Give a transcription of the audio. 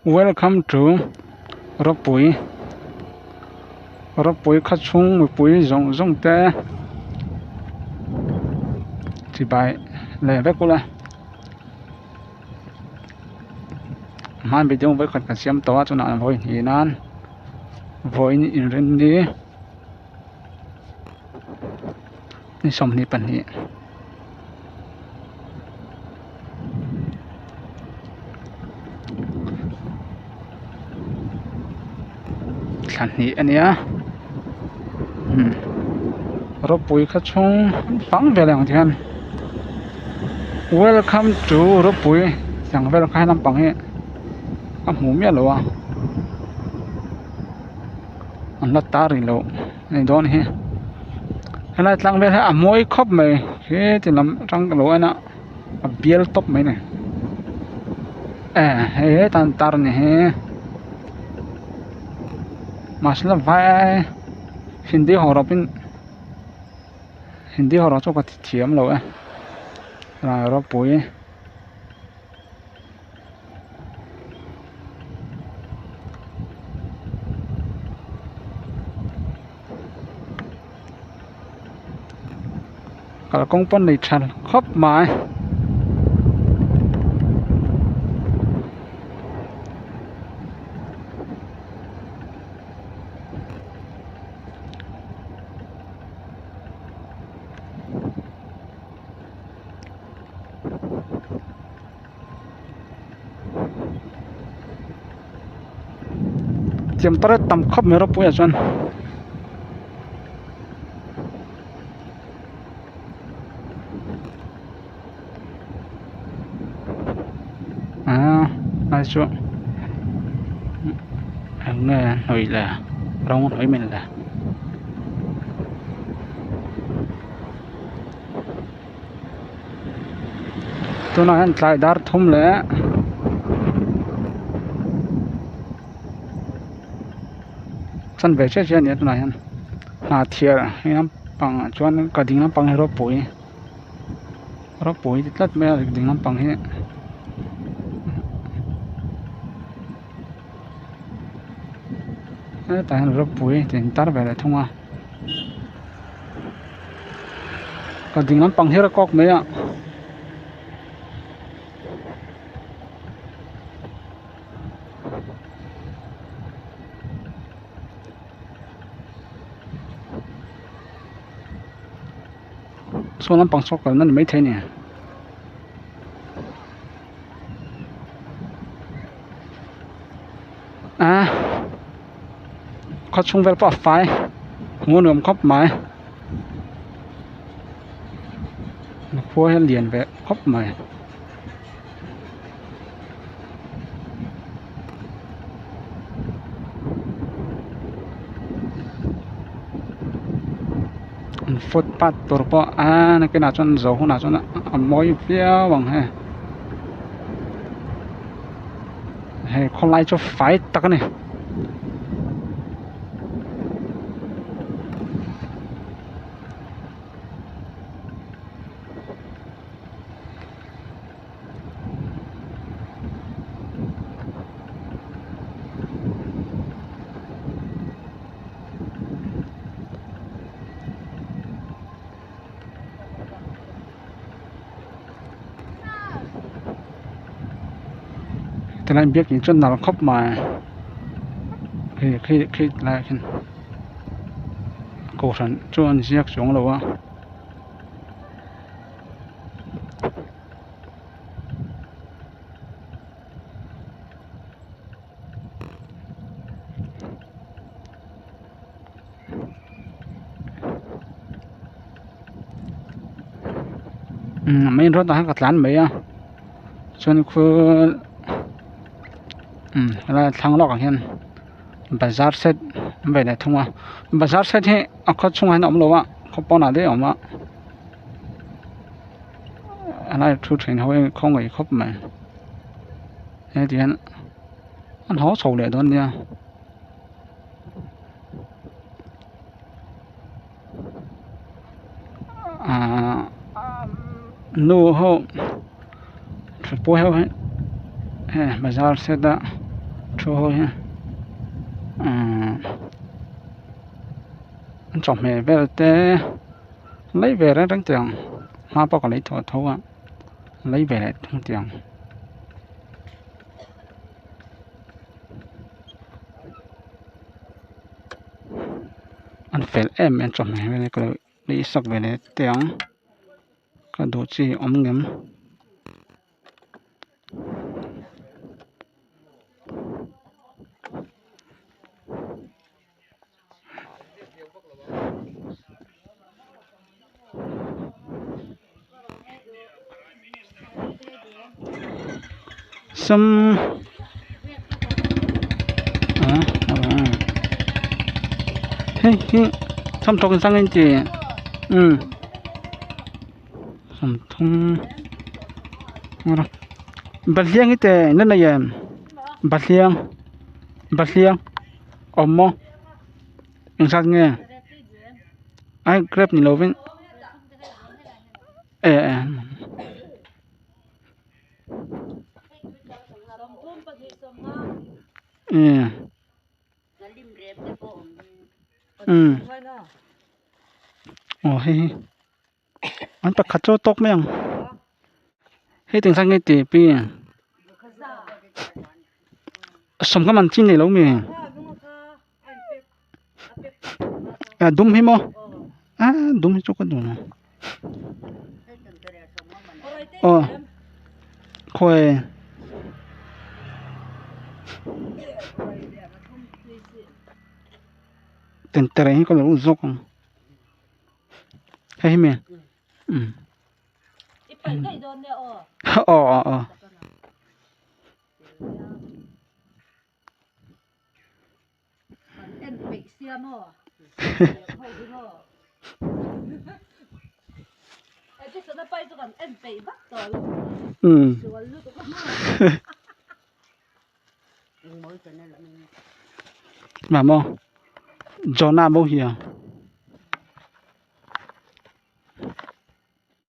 Welcome to rawpui rawpui khaw chhung mipui zawng zawng te chibai leh vek ula hman video vawikhat kan siam tawh a chunah vawi hnih nan vawiin inrinni ni 22. Thla hnih a nia umm rawpui kha chhung fang vel ang ti hian welcome to rawpui tih ang vel kha he lampang hi a hmuh miah lo a an la tar rih loh a ni dawn hi helai tlang vel hi a mawi khawp mai he ti lam atang ka lo en a a bial tawp mai a ni eh hei hetah an tar a ni hi mahse la vai hindi hawrawp in hindi hawrawp chu ka ti thiam lo e ropui. Kalkawng pawn nei tha khawp mai. Tiang pawh tam khawp mai rawpuiah chuan aaa lai chu eng nge hnawih le rawng hnawih mai le. Tunah hian tlai dar thum leh chanve chiah chiah a ni a tunah hian hna thiar hei lampang ah chuan ka ding lampang hi rawpui rawpui ti tlat mai a ding lampang hi hetah hian rawpui tih an tar ve leh thung a. Ka ding lampang hi a kawk mai a saw lampang saw kalna ni maithei a ni. A khaw chhung vel pawh a fai hmuh a nuam khawp mai khua hi a lian ve khawp mai. Footpath tur pawh a nakinah chuan zawh hunah chuan a mawi viau ang hei. Hei khawlai chu fai tak a ni. Tilai biakin chu nalh khawp mai hei khi khi tilai ah khian kohhran chu an ziak chuang lo a. Main road ah hian ka tlan mai a chuan khu helai thlang lawkah hian bazar set an ve leh thung a bazar set hi a khaw chhungah hian a awm lo a khaw pawnah daih a awm a helai thu thin ho hi khawngaih khawp mai heti hian an haw chho leh dawn nia. Ahh nu ho thutpui ho hi hei bazar set a. Thu ho hi ahh an chawhmeh vel te lei ve reng reng teh ang hma pawh ka lei tawh tho a lei ve leh thung teh ang. An fel em em chawhmeh vel hi ka lo lei sak ve leh teh ang ka duh chi awm ngem. Sum hei hi thawmhnaw zangin ti umm. Sawmthum Bahliang hi teh na nei em Bahliang Bahliang awm maw engzat nge ai grep ni lovin eh eh. Umm aw hei hi. An pakhat chu a tawk mai ang hei tih khan nge ti pi sawmkam an chin nei lo mi a dum hi maw a dum hi chu ka duh lo aw khawi. Tenter hi ka lo zawk ang. Hei hi mi umm aw aw aw umm mà mò Jonah bố hiểu.